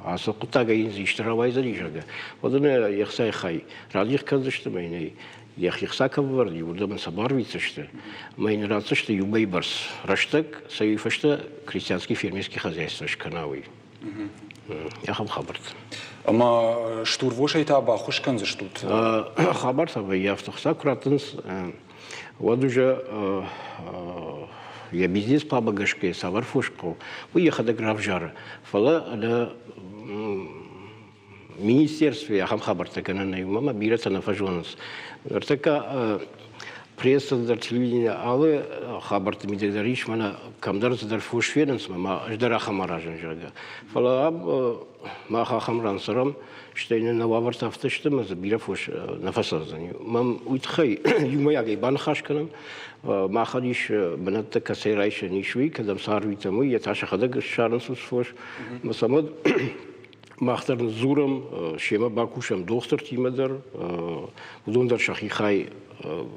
ацы хъуыддагӕй йын исты рауайдзӕни, зӕгъгӕ, уӕд ын йе хцайы хай радих кӕндзысты ӕмӕ йын ӕй йӕхи хца кӕм ӕвӕрди, уырдӕм ын сӕ барвитдзысты ӕмӕ йын ратдзысты иу мӕйы бӕрц рӕстӕг, сӕ уый фӕстӕ крестьянский фермерский хозяйство скӕна, уый. Ахӕм хабӕрттӕ. Ӕмӕ стурвосӕй та баххуыс кӕндзыстут? Хабар та вӕййы афтӕ. Хца куы раттынц, уӕд уже йӕ бизнес-планмӕ гӕсгӕ цавӕр фос хъӕуы, уый йӕхӕдӕг равзары. Фӕлӕ ӕнӕ министерствойы ахӕм хабӕрттӕ гӕнӕн нӕй, уымӕн ӕмӕ бирӕтӕ нӕ фӕзонынц. Ныртӕккӕ пресса дӕр, телевидение алы хабӕртты мидӕг дӕр ис, мӕнӕ кӕмдӕр цыдӕр фос фенынц, ӕмӕ ӕз дӕр ахӕм аразын, зӕгъгӕ. Фӕлӕ ам мах ахӕм ран цӕрӕм, стӕй нын нӕ уавӕртӕ афтӕ сты, ӕмӕ дзы бирӕ фос нӕ фӕцӕрдзӕни. Мӕм уый тыххӕй иумӕйагӕй баныхас кӕнӕм. Махӕн ис бынӕттӕ, кӕцӕй райсӕн ис, уый, кӕдӕм сӕ арвитӕм, уый, йе та сӕхӕдӕг ссарынц уыцы фос. Ӕмӕ сӕм уӕд Мах дӕр ныдздзурӕм, семӕ бакусӕм дохтыртимӕ дӕр, уыдон дӕр сӕхи хай,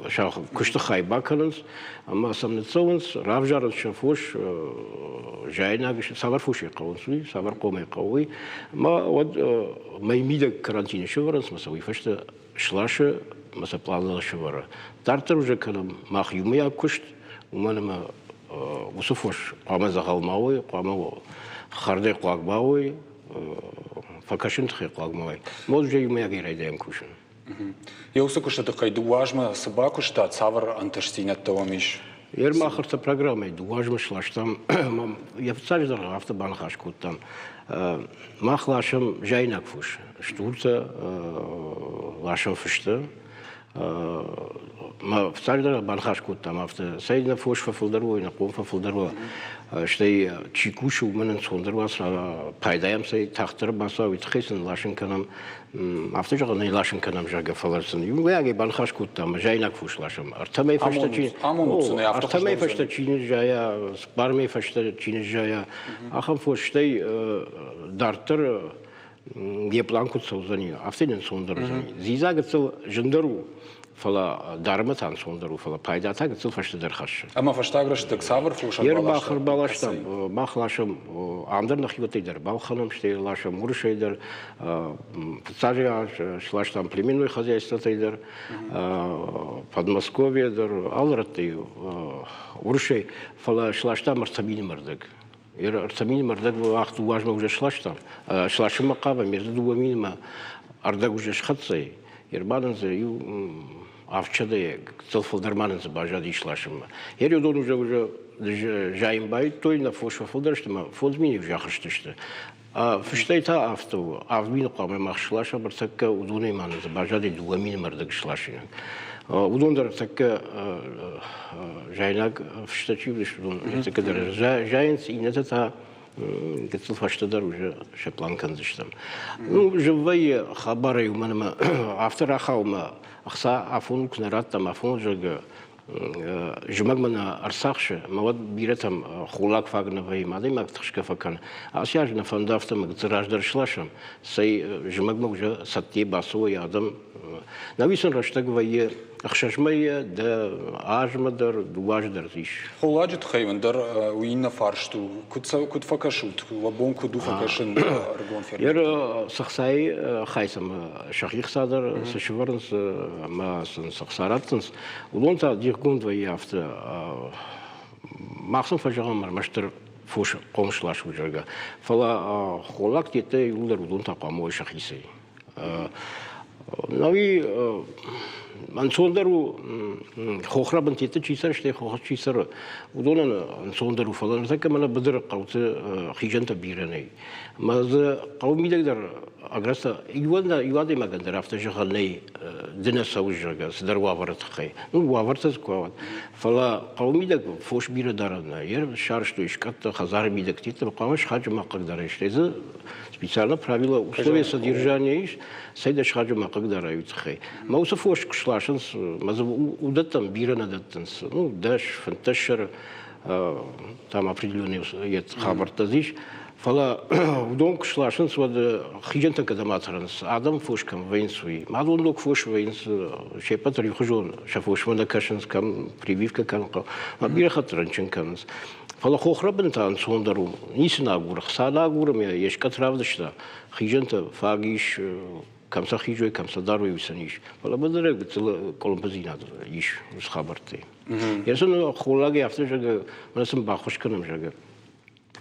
сӕ куысты хай бакӕнынц ӕмӕ сӕм ныццӕуынц, равзарынц сӕ фос, заинаг цавӕр фосӕй хъӕуынц, уый, цавӕр хъомӕй хъӕуы, уый. Ӕмӕ уӕд мӕй мидӕг карантины сӕвӕрынц ӕмӕ сӕ уый фӕстӕ сласы ӕмӕ сӕ пъланыл сӕвӕры. Дарддӕр уже кӕнӕм мах иумӕйаг куыст, уымӕн ӕмӕ уыцы фос хъуамӕ дзӕгъӕл ма уой, хъуамӕ хӕрдӕй хъуаг ма уой, фӕкӕсын тыххӕй хъуаг ма уой. Мод уже иумӕйагӕй райдайӕм кусын. Йӕ уыцы куысты тыххӕй дыууӕ азмӕ цы бакуыстат, цавӕр ӕнтыстдзинӕдтӕ уӕм ис? Ермахырты программӕйы дыууӕ азмӕ сластам, йӕ фыццаджы дӕр афтӕ баныхас кодтам. Мах ласӕм заинаг фос, стуртӕ, ласӕм фыстӕ. Мӕ фыццаджыдӕр баныхас кодтам афтӕ, цӕй нӕ фос фӕфылдӕр уой, нӕ хъом фӕфылдӕр уа, стӕй чи кусы, уымӕн ӕнцондӕр уа, пайдайӕм цӕй тагъддӕр бацӕуа, уый тыххӕй сын ласын кӕнӕм. Афтӕ зӕгъын ӕй ласын кӕнӕм, зӕгъгӕ, фӕлӕ сын иумӕйагӕй баныхас кодтам, заинаг фос ласӕм. Ӕртӕ мӕй фӕстӕ чи ӕртӕ мӕй фӕстӕ чи ныззайа, цыппар мӕй фӕстӕ чи ныззайа, ахӕм фос, стӕй дарддӕр йӕ пълан куыд цӕудзӕни, афтӕ йын ӕнцондӕр уыдзӕни. Дзидза гыццыл зындӕр у, Фӕлӕ дарынмӕ та ӕнцондӕр у, фӕлӕ пайда та гыццыл фӕстӕдӕр хӕссы. Ӕмӕ фӕстаг рӕстӕг цавӕр фос ӕрбаластам? Ӕрбаластам. Мах ласӕм ам дӕр нӕхиуӕттӕй дӕр балхӕнӕм, стӕй ласӕм уырысӕй дӕр. Фыццаджы аз сластам племенной хозяйствотӕй дӕр, Подмосковье дӕр, алы рӕттӕй уырысӕй, фӕлӕ сластам ӕртӕ мӕрдӕг. 3 000 ӕрдӕг уагъд уазмӕ уже сластам. Сласынмӕ хъавӕм, 2 000 ӕрдӕг уже схӕццӕ и. Ӕрбадын дзы иу авдсӕдӕйы гыццыл фылдӕр ма нын дзы баззади сласынмӕ. Уыдон уже уже зайын байдтой, нӕ фос фӕфылдӕр сты ӕмӕ 5 000 уже ахызтысты. Фыстӕй та афтӕ у, 7 000 хъуамӕ мах сласӕм, ӕртӕккӕ уыдонӕй ма нын дзы баззади 2 000 ӕрдӕг сласинаг. Уыдон дӕр ӕртӕккӕ зайнаг фыстӕ чи уыдысты, уыдон ӕртӕккӕ дӕр зайынц, иннӕтӕ та гыццыл фӕстӕдӕр уже сӕ план кӕндзыстӕм. Ну, зын вӕййы хабарӕй, уымӕн ӕмӕ афтӕ рахауы мӕ ӕхца афоныл куы нӕ раттӕм, афоныл, зӕгъгӕ, зымӕгмӕ нӕ ӕрцахсы, ӕмӕ уӕд бирӕтӕм холлаг фаг нӕ вӕййы, адӕймаг тыхсгӕ фӕкӕны. Ацы аз нӕ фӕнды афтӕ ӕмӕ гыццыл раздӕр сласӕм, цӕй зымӕгмӕ уже цӕттӕ бацӕуой адӕм. Науи сын рӕстӕг вӕййы ӕхсӕз мӕйы, дӕ азмӕ дӕр, дыууӕ азы дӕр ис. Холладжы тыххӕй уын дӕр уый иннӕ фарст у. Куыд, куыд фӕкӕсут? Уӕ бон куыд у фӕкӕсын ӕрыгон фермертӕм? Цы хцайы хай сӕм сӕхи хца дӕр цы сывӕрынц ӕмӕ сын цы хца раттынц, уыдон та дихгонд вӕййы афтӕ. Мах сын фӕзӕгъӕм ӕрмӕстдӕр фос хъомыс ласут, зӕгъгӕ. Фӕлӕ холлаг деттӕ иууылдӕр уыдон та хъуамӕ уой сӕхицӕй. Науи ӕнцондӕр у хохрӕбынтӕ чи цӕры, стӕй хохы чи цӕры, уыдонӕн ӕнцондӕр у, фӕлӕ ныртӕккӕ мӕнӕ быдыры хъӕуты хизӕнтӕ бирӕ нӕй. Мӕ дзы хъӕуы мидӕг дӕр агрӕстӕ иуӕн иу адӕймагӕн дӕр афтӕ зӕгъӕн нӕй, ды нӕ цӕуыс, зӕгъгӕ, цыдӕр уавӕры тыххӕй. Ну, уавӕртӕ дзы куы уӕд. Фӕлӕ хъӕуы мидӕг фос бирӕ дарӕн нӕ. Йе сарӕзтой скъӕттӕ, хӕдзары мидӕг хъуамӕ схаджы ма хъыгдарай, стӕй дзы специально правила условия содержания ис, цӕй дӕ схаджы ма хъыгдарай уый тыххӕй. Мӕ уыцы фос куы сласынц, мӕ дзы уыдӕттӕм бирӕ нӕ дӕттынц. Ну, 10, 15 сӕры там определенные хабӕрттӕ дзы ис. Фӕлӕ уыдон куы сласынц, уӕд хизӕнтӕ кӕдӕм атӕрынц, адӕм фос кӕм вӕййынц, уый. Мадон ног фос вӕййынц, се ппӕт дӕр иухуызон сӕ фосмӕ нӕ кӕсынц, кӕм прививкӕ кӕнын хъӕуы. Ӕмӕ бирӕ хатт рынчын кӕнынц. Фӕлӕ хохрӕбын та ӕнцондӕр у. Ницы нӕ агуры, хца нӕ агуры ӕмӕ йе скъӕт равдыста. Хизӕнтӕ фаг ис, кӕм сӕ хизой, кӕм сӕ дарой, уый сын ис. Фӕлӕ быдыры гыццыл къуылымпыдзинад ис уыцы хабӕрттӕй. Йӕ сын холлагӕй афтӕ зӕгъы, мӕнӕ сын баххуыс кӕнӕм, зӕгъы.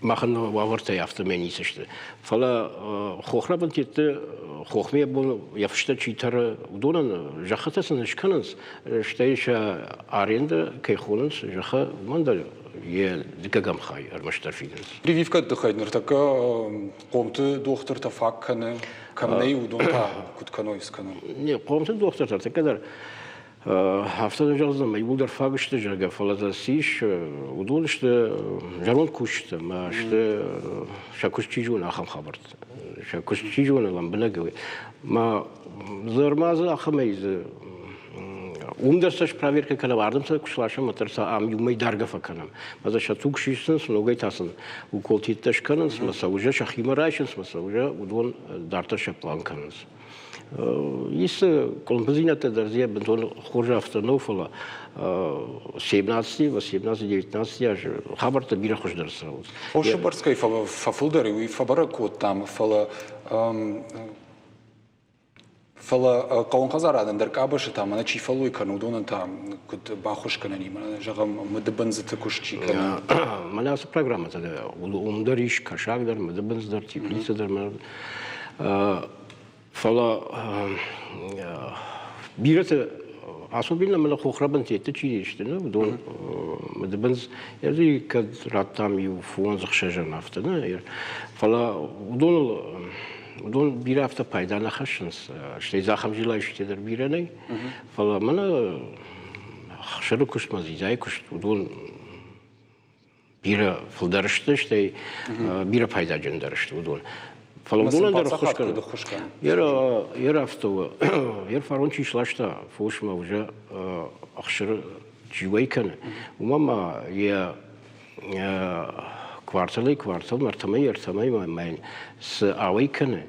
Махӕн уавӕртӕй афтӕмӕй ницы сты. Фӕлӕ хохрӕбынтӕтты хохмӕ бон йӕ фыстӕ чи тӕры, уыдонӕн зӕххытӕ сын скӕнынц, стӕй сӕ арендӕ кӕй хонынц, зӕххы уымӕн дӕр йӕ дыккӕгӕм хай ӕрмӕстдӕр фидынц. Прививкӕты тыххӕй ныртӕккӕ хъомты дохтыртӕ фаг кӕны, кӕм нӕй, уыдон та куыд кӕной, скӕной? Не, хъомты дохтыртӕ ныртӕккӕ дӕр Афтӕ нӕ зӕгъдзынӕн, ӕмӕ иууылдӕр фаг сты, зӕгъгӕ, фӕлӕ дзы цы ис, уыдон сты зӕронд кусджытӕ ӕмӕ сты, сӕ куыст чи зоны, ахӕм хабӕрттӕ. Сӕ куыст чи зоны лӕмбынӕг, ӕмӕ дзы ӕрмадзы ахӕмӕй дзы уым дӕр сӕ спроверкӕ кӕнӕм, ардӕм сӕ куы сласӕм, уӕддӕр сӕ ам иумӕ даргӕ фӕкӕнӕм. Ӕмӕ дзы сӕ туг сисынц, ногӕй та сын уколтиттӕ скӕнынц, ӕмӕ сӕ уже сӕхимӕ райсынц, ӕмӕ сӕ уже уыдон дарддӕр сӕ план кӕнынц. Ис къуылымпыдзинӕдтӕ дӕр дзы бынтон хорз афтӕ нӕу, фӕлӕ 17, 18, 19 азы хабӕрттӕ бирӕ хуыздӕр цӕуынц. Фосы бӕрц кӕй фӕфылдӕр, уый фӕбӕрӕг кодтам, фӕлӕ фӕлӕ хъӕуон хӕдзарад ӕндӕр къабӕзты та мӕнӕ чи фӕллой кӕны, уыдонӕн та куыд баххуыс кӕнӕн и, мӕнӕ зӕгъӕм, мыдыбындзыты куыст чи кӕны. Мӕнӕ ацы программӕтӕ уым дӕр ис кӕсаг дӕр, мыдыбындз дӕр, теплицӕ дӕр. Фӕлӕ бирӕтӕ особенно мӕнӕ хохрӕбынтӕ чи сты, нӕ, уыдон мыдыбындз ӕрдзи кӕд радтам иу фондз ӕхсӕзӕн афтӕ, нӕ, фӕлӕ уыдоныл уыдон бирӕ афтӕ пайда нӕ хӕссынц, стӕй дзы ахӕм зилайсджытӕ дӕр бирӕ нӕй, фӕлӕ мӕнӕ ӕхсыры куыстмӕ дзидзайы куыст, уыдон бирӕ фылдӕр сты, стӕй бирӕ пайдаджындӕр сты уыдон. Фӕлӕ уыдонӕн дӕр ӕххуыс кӕны. Йе рафтауы, йе рфарон чи сласта фосмӕ уже ӕхсыры чи уӕй кӕны, уымӕ ма йӕ кварталӕй кварталмӕ, ӕртӕмӕй ӕртӕмӕй ма цы ауӕй кӕны,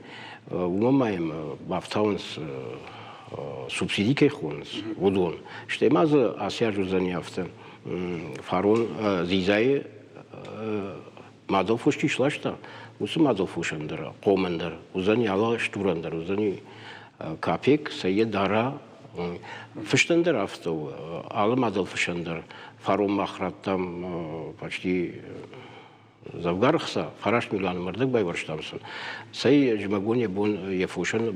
уымӕ ма йӕм бафтауынц. субсиди кӕй хонынц, уыдон. Стӕй ма дзы ацы аз уыдзӕни афтӕ, фарон дзидзайы мадӕл фос чи сласта, уыцы мадӕл фосӕн дӕр, хъомӕн дӕр уыдзӕни, алы стурӕн дӕр уыдзӕни капек, сӕ йӕ дара. Фыстӕн дӕр афтӕ у, алы мадӕл фысӕн дӕр фарон мах радтам почти дзӕвгар ӕхца, фараст милуаны мӕрдӕг байуӕрстам сын. Цӕй зымӕгон йӕ бон йӕ фосӕн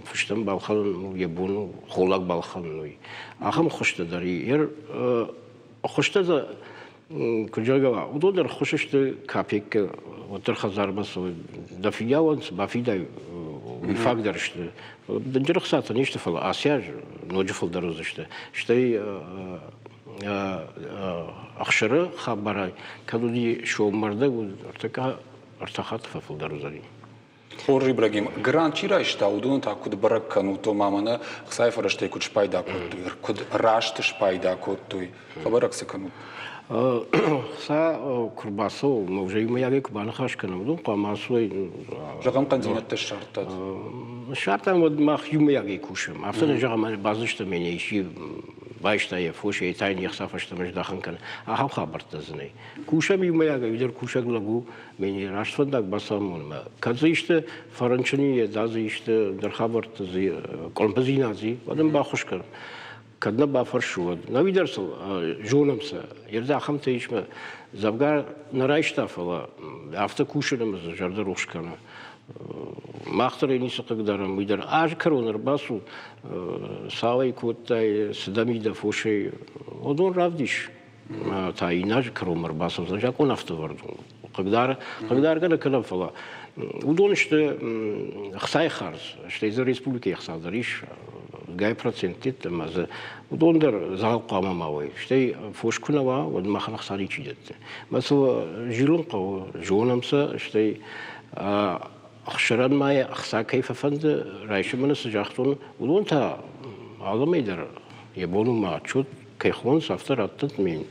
фыстӕн балхӕнын у, йӕ бон у холлаг балхӕнын уый. Ахӕм хуызтӕ дӕр и. Хуызтӕ дзы куыд зӕгъгӕ, уыдон дӕр ххуыс сты капеккы, уӕддӕр хӕдзармӕ цӕуы. Дӕ фиййауӕн цы бафидай, уый фаг дӕр сты. Дынджыр ӕхцатӕ не сты, фӕлӕ ацы аз ноджы фылдӕр уыдзысты. Стӕй ӕхсыры хабарӕй кӕд уыди соммӕрдӕг, ӕртӕккӕ ӕртӕ хатты фӕфылдӕр уыдзӕни. Хорз, Ибрагим, грант чи райста, уыдоны та куыд бӕрӕг кӕнут, ома мӕнӕ хцайы фӕрӕзтӕй куыд спайда кодтой, куыд раст спайда кодтой, фӕбӕрӕг цы кӕнут? Хца куы рбацӕуы, ӕмӕ уже иумӕйагӕй куы баныхас кӕнӕм, уыдон хъуамӕ ацуой. Зӕгъӕм, хъӕндзинӕдтӕ ссардтат? Ссардтам, уӕд мах иумӕйагӕй кусӕм. Афтӕ нӕ зӕгъӕм, бадзыстӕм ӕнӕ исчи байста йӕ фос, йӕ та йын йе хца фӕстӕмӕ здахын кӕны. Ахӕм хабӕрттӕ дзы нӕй. Кусӕм иумӕйагӕй, уый дӕр кусӕг лӕг у, мӕн раст фӕндаг бацамонмӕ. Кӕд дзы исты фӕрынчын и, йе дзы исты ӕндӕр хабӕртты дзы къуылымпыдзинад дзы, уӕд ын баххуыс кӕн. Кӕд нӕ бафӕрсы, уӕд. Нӕуи дӕр сыл зонӕм сӕ. Ердӕ ахӕмтӕ ис мӕ дзӕвгар нӕ райста, фӕлӕ афтӕ кусын ӕмӕ дзы зӕрдӕ рухс кӕны. Мах дӕр ӕй ницы хъыгдарӕм, уый дӕр азы кӕрон ӕрбацу, цалӕй кодтай, цы дӕм и дӕ фосӕй, уыдон равдис. Та иннӕ азы кӕронмӕ ӕрбацӕудзӕн закъон афтӕ ӕвӕрд у. Хъыгдар, хъыгдаргӕ нӕ кӕнӕм, фӕлӕ уыдон сты ӕхцайы хардз, стӕй дзы республикӕйы ӕхца дӕр ис, гай процент ӕмӕ дзы уыдон дӕр дзӕгъӕл хъуамӕ ма уой. Стӕй фос куы нӕ уа, уӕд махӕн ӕхца ничи дӕтты. Мӕ сыл зилын хъӕуы, зонӕм сӕ, стӕй ӕхсырӕн ма йӕ ӕхца кӕй фӕфӕнды, райсомы цы загътон, уыдон та алымӕй дӕр йӕ бон у ма отчет кӕй хонынц, афтӕ раттӕнт мин.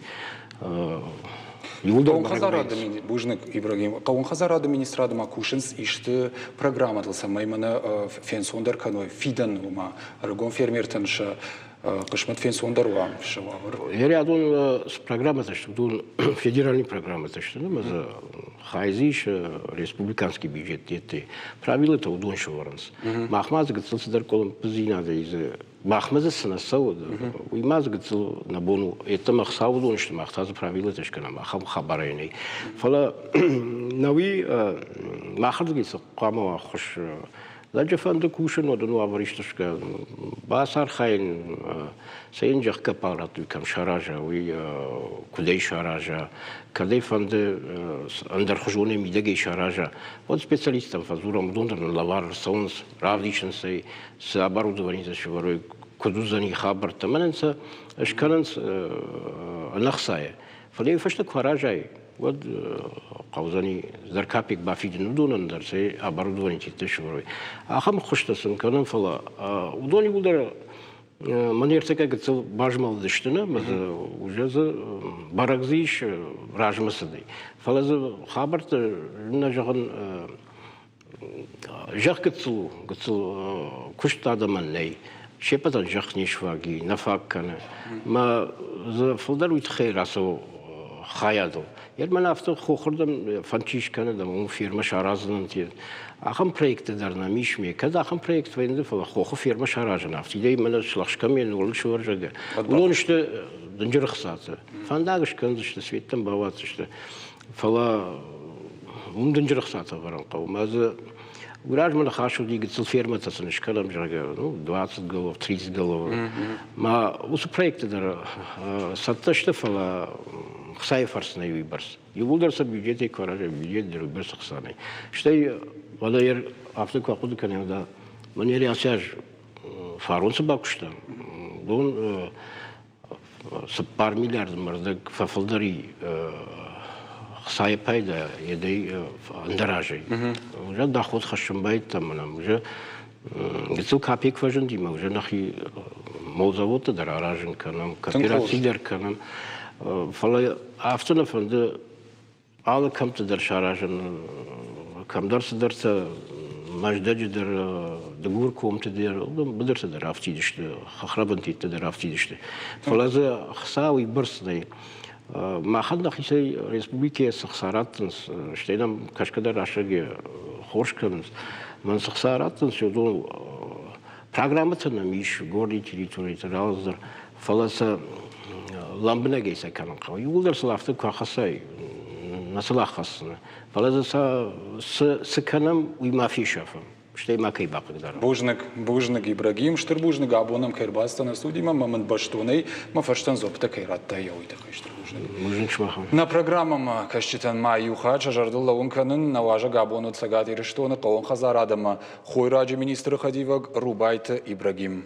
Хъӕуон хӕдзарады бузныг, Ибрагим. Хъӕуон хӕдзарады министрады ма кусынц исты программӕтыл, цӕмӕй мӕнӕ фенцондӕр кӕной фидӕн, ома ӕрыгон фермертӕн сӕ хъысмӕт фенцондӕр уа сӕ уавӕр. Рядон цы программӕтӕ сты, уыдон федеральный программӕтӕ сты, ӕмӕ дзы хай дзы ис республиканский бюджет дӕтты. Правилӕтӕ уыдон сӕвӕрынц. Махмӕ дзы гыццыл цыдӕр къуылымпыдзинадӕй дзы махмӕ дзы цы нӕ цӕуы, уый ма дзы гыццыл нӕ бон у. Йеддӕмӕ хца уыдон сты, мах та дзы правилӕтӕ скӕнӕм, ахӕм хабарӕй нӕй. Фӕлӕ нӕуи махырдыгӕй цы хъуамӕ уа ӕххуыс Лӕджы фӕнды кусын, уӕд ын уавӕр исты бацархайын, сӕ йын зӕххы аппарат кӕм сараза, уый куыдӕй сараза, кӕд ӕй фӕнды ӕндӕрхуызонӕй мидӕгӕй сараза, уӕд специалисттӕм фӕдзурӕм, уыдон дӕр нын лӕвар ӕрцӕуынц, равдисынц ӕй, цы оборудованитӕ сӕвӕрой, куыд уыдзӕни хабӕрттӕ. Мӕнӕн сӕ скӕнынц ӕнӕхцайӕ. Фӕлӕ йӕ фӕстӕ куы аразай, уӕд хъӕудзӕни дӕр капек бафидын уыдонӕн дӕр, сӕ оборудованитӕ сӕвӕрой. Ахӕм ӕххуыстӕ сын кӕнӕм, фӕлӕ уыдон иууылдӕр мӕн ӕртӕккӕ гыццыл базмӕлыдысты, нӕ, ӕмӕ дзы уже дзы бӕрӕг дзы ис размӕ цыдӕй. Фӕлӕ дзы хабӕрттӕ нӕ зӕгъын Зӕхх гыццыл у, гыццыл куыст адӕмӕн нӕй. Се ппӕтӕн зӕхх не сфаг и, нӕ фаг кӕны. Мӕ дзы фылдӕр уый тыххӕй рацӕуы хайадыл. Йӕ мӕн афтӕ хохырдӕм фӕнд чи скӕны, ӕмӕ уым фермӕ саразынӕн ахӕм проекттӕ дӕр нӕм ис ме. Кӕд ахӕм проект фӕнды, фӕлӕ хохы фермӕ саразын афтидӕй мӕнӕ слӕгъз кӕм уыл сывӕрзӕгӕ. Уыдон сты дынджыр ӕхцатӕ. Фӕндаг скӕндзысты, светтӕм бауадздзысты. Фӕлӕ уым дынджыр ӕхцатӕ ӕвӕрын хъӕуы. Мӕ дзы уый размӕ ныхас уыди гыццыл фермӕтӕ сын скӕнӕм, зӕгъгӕ, ну, 20 голов, 30 голов. Мӕ уыцы проекты дӕр цӕттӕ сты, фӕлӕ хцайы фӕрцы нӕй уыйбӕрц. Иууылдӕр сӕ бюджетӕй куы аразӕм, бюджет дӕр уыйбӕрц ӕхца нӕй. Стӕй уӕдӕ афтӕ куы ахъуыды кӕнӕм, уӕдӕ мӕн ацы аз фарон цы бакуыстам, уыдон 4 миллиарды мӕрдӕг фӕфылдӕр и хцайы пайда едӕй ӕндӕр азӕй. Уже доход хӕссын байдыдтам мӕнӕ уже гыццыл капек фӕзынди мӕ уже нӕхи молзаводты дӕр аразын кӕнӕм, коопераци дӕр кӕнӕм. Фӕлӕ афтӕ нӕ фӕнды алы кӕмтты дӕр саразын, кӕмдӕр цыдӕртӕ. Мӕздӕджы дӕр, Дыгур комты дӕр, быдырты дӕр афтид сты, хӕхрӕбынтитты дӕр афтид сты. Фӕлӕ дзы хца уыйбӕрц нӕй. Махӕн нӕхицӕй республикӕйӕ цы хца раттынц, стӕй нӕм кӕсгӕ дӕр рӕстӕг хорз кӕнынц. Мӕн цы хца раттынц, уыдон программӕтӕ нӕм ис горный территориты рауадздӕр, фӕлӕ сӕ лӕмбынӕгӕй сӕ кӕнын хъӕуы. Иууылдӕр сыл афтӕ куы ахӕссай, нӕ сыл аххӕссыны. Фӕлӕ дзы сӕ цы кӕнӕм, уый ма фесафӕм, стӕй ма кӕй бахъыгдарӕм. Бузныг, бузныг, Ибрагим, стыр бузныг, абон ӕм кӕй ӕрбацыдтӕн нӕ студимӕ ӕмӕ мын бӕстонӕй мӕ фӕрстӕн дзуӕпптӕ кӕй радтай, уый тыххӕй стыр бузныг. Бузныг сымахӕн. Нӕ программӕмӕ кӕсджытӕн ма иу хатт сӕ зӕрдыл лӕууын кӕнын, нӕ уазӕг абон уыд Цӕгат Ирыстоны хъӕууон хӕдзарад ӕмӕ хойраджы министры хӕдивӕг Рубайты Ибрагим.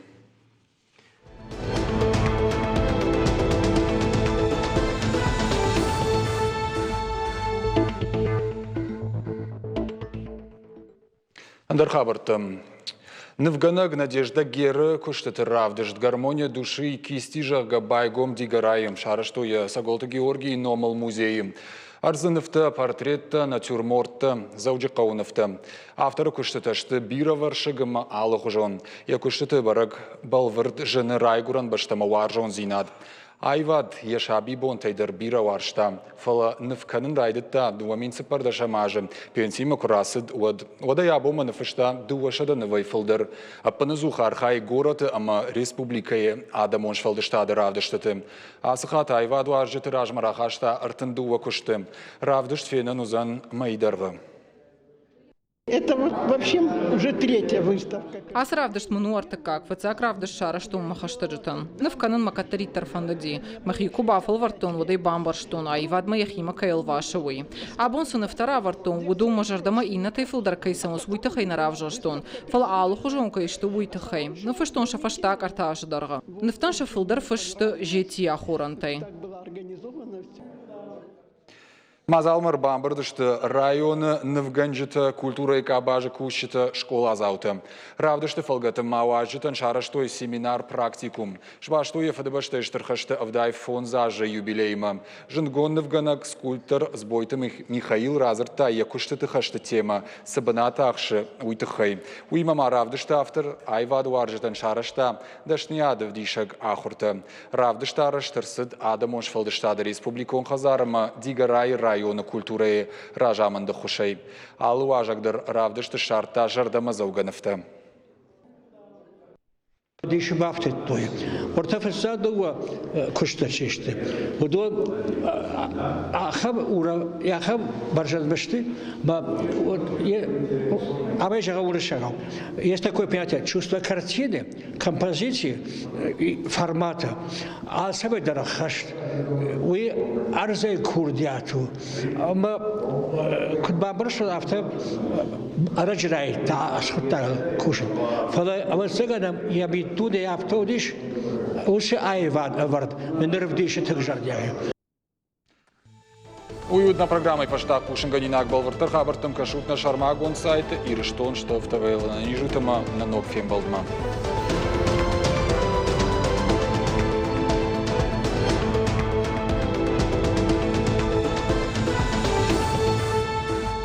Ӕндӕр хабӕрттӕ. Нывгӕнӕг Надежда Геры куыстыты равдыст «Гармония души и кисти», зӕгъгӕ, байгом Дигорайы. Сарӕзтой йӕ Цӕголты Георгийы номыл музейы. Ӕрдзы нывтӕ, портреттӕ, натюрморттӕ, Дзӕуджыхъӕуы нывтӕ. Авторы куыстытӕ сты бирӕвӕрсыг ӕмӕ алыхуызон. Йӕ куыстыты бӕрӕг бӕлвырд зыны райгуырӕн бӕстӕмӕ уарзондзинад. Аивад йӕ сабибонтӕй дӕр бирӕ уарзта, фӕлӕ ныв кӕнын райдыдта 2014 азы, пенсимӕ куы рацыд, уӕд. Уӕдӕй абонмӕ ныффыста 200 нывӕй фылдӕр. Ӕппынӕдзух архайы горӕты ӕмӕ республикӕйы адӕмон сфӕлдыстады равдыстыты. Ацы хатт аивадуарзджыты размӕ рахаста 32 куысты. Равдыст фенӕн уыдзӕн мӕйы дӕргъы. Это вообще уже третья выставка. Ацы равдыст мын у ӕртыккаг. Фыццаг равдыст сарӕзтон мӕ хӕстӕджытӕн. Ныв кӕнын мӕ кӕддӕриддӕр фӕндыди. Мӕхи куы бафӕлвӕрдтон, уӕд ӕй бамбӕрстон, аивадмӕ йӕхимӕ кӕй ӕлвасы, уый. Абон цы нывтӕ равӕрдтон, уыдон мӕ зӕрдӕмӕ иннӕтӕй фылдӕр кӕй цӕуынц, уый тыххӕй нӕ равзӕрстон, фӕлӕ алыхуызон кӕй сты, уый тыххӕй. Ныффыстон сӕ фӕстаг ӕртӕ азы дӕргъы. Нывтӕн сӕ фылдӕр фыст сты зетийы ахорӕнтӕй. Мадзалмӕ ӕрбамбырд сты районы нывгӕнджытӕ, культурӕйы къабазы кусджытӕ, скъоладзаутӕ. Равдысты фӕлгӕты ма уазджытӕн сарӕзтой семинар-практикум. Сбастой йӕ Фыдыбӕстӕйы Стыр хӕсты 75 азы юбилеймӕ. Зындгонд нывгӕнӕг, скульптор Дзбойты Михаил радзырдта йӕ куыстыты хӕсты темӕ цы бынат ахсы, уый тыххӕй. Уыимӕ ма равдысты автор аивадуарзджытӕн сарӕзта дӕсныйад ӕвдисӕг ахуыртӕ. Равдыст арӕзт ӕрцыд Адӕмон сфӕлдыстады республикон хӕдзар ӕмӕ Дигорайы районы культурӕйы разамынды ххуысӕй. Алы уазӕг дӕр равдысты ссардта зӕрдӕмӕдзӕугӕ нывтӕ. Дисы бафтыдтой. Уӕртӕ фыццаг дыууӕ куысты систы. Уыдон ахӕм ахӕм бӕрзӕндмӕ сты, амӕй зӕгъӕм уырыссагау. Есть такое понятие чувство картины, композици формата алцӕмӕй дӕр ӕххӕст. Уый ӕрдзӕй курдиат у. Ӕмӕ куыд бамбӕрстон, афтӕ ӕрӕджы райдыдта аскъуыдта кусын. Фӕлӕ, ӕвӕццӕгӕн, йӕ миддунейы афтӕ уыдис, уыцы аивад ӕвӕрд ныр ӕвдисы тынг зӕрдиагӕй. Уый уыд нӕ программӕйы фӕстаг хъусынгӕнинаг. Бӕлвырддӕр хабӕрттӕм кӕсут нӕ сӕрмагонд сайты Ирыстон Штов ТВ-йыл. Ӕнӕниз ут ӕмӕ нӕ ног фембӕлдмӕ.